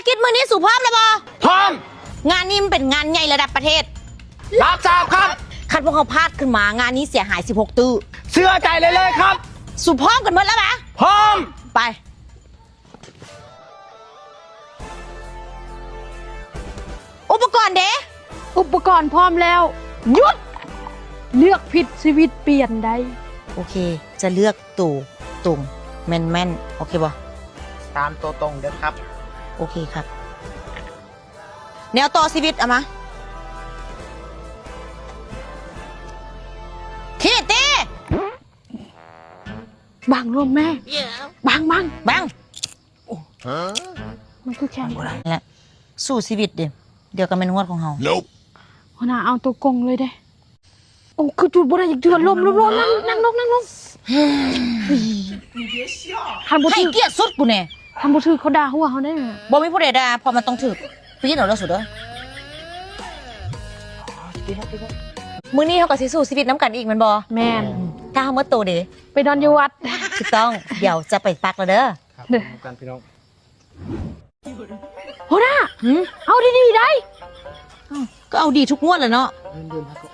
ກິດມື້ນີ້ ສູພ້ອມແລ້ວບໍ່? ພ້ອມ. ງານນີ້ມັນເປັນງານໃຫຍ່ລະດັບປະເທດ. ຮັບຊາບຄັບ. ຄັນພວກເຮົາພາດຂຶ້ນມາ ງານນີ້ເສຍຫາຍສິບຫົກຕື້. ເຊື່ອໃຈໄດ້ເລີຍຄັບ. ສູພ້ອມກັນໝົດແລ້ວຫວາ? ພ້ອມ. ໄປ. ອຸປະກອນເດ? ອຸປະກອນພ້ອມແລ້ວ. ຢຸດ! ເລືອກຜິດຊີວິດປ່ຽນໄດ້. ໂອເຄ ຈະເລືອກໂຕຕົງ ແມ່ນໆ ໂອເຄບໍ່? ຕາມໂຕຕົງເດີຄັບ. ໂອເຄຄັບ. ແນວຕໍ່ຊີວິດ ເອົາມາ. ຂີດຕິ! ບັງລວມແມ່. ບັງ ບັງ ບັງ. ມັນຄືແຂນ ຫັ້ນແຫຼະ ສູ້ຊີວິດເດ້. ດຽວກໍແມ່ນຮວດຂອງເຮົາ. ຫົວໜ້າເອົາໂຕກົງເລີຍເດ້. ໂອ້ ຄືຈູດບໍ່ໄດ້ຈັກເທື່ອ. ລົ້ມ ລົ້ມ ລົງ ນັ່ງ ນັ່ງລົງ ນັ່ງລົງ. ຄັນບໍ່ຖືກ ໃຫ້ກຽດສຸດກູແດ່. ຄັນບໍ່ຖືກເຂົາດ່າຫົວເຮົາເດ້. ບໍ່ມີຜູ້ໃດດ່າ ເພາະມັນຕ້ອງຖືກ. ປີນເອົາເດີສຸດເດີ. ມື້ນີ້ເຮົາກໍຊິສູ້ຊີວິດນຳກັນອີກແມ່ນບໍ່? ແມ່ນ. ຖ້າເຮົາໝົດໂຕເດ? ໄປນອນຢູ່ວັດ. ຖືກຕ້ອງ. ດຽວຈະໄປປັກແລ້ວເດີ. ຄັບ ເດີ ກັນພີ່ນ້ອງ. ຫົວໜ້າ ຫື? ເອົາດີໆໄດ໋. ອ້າວ ກໍເອົາດີທຸກງວດແຫຼະເນາະ. ເງິນເດືອນເຮົາກໍ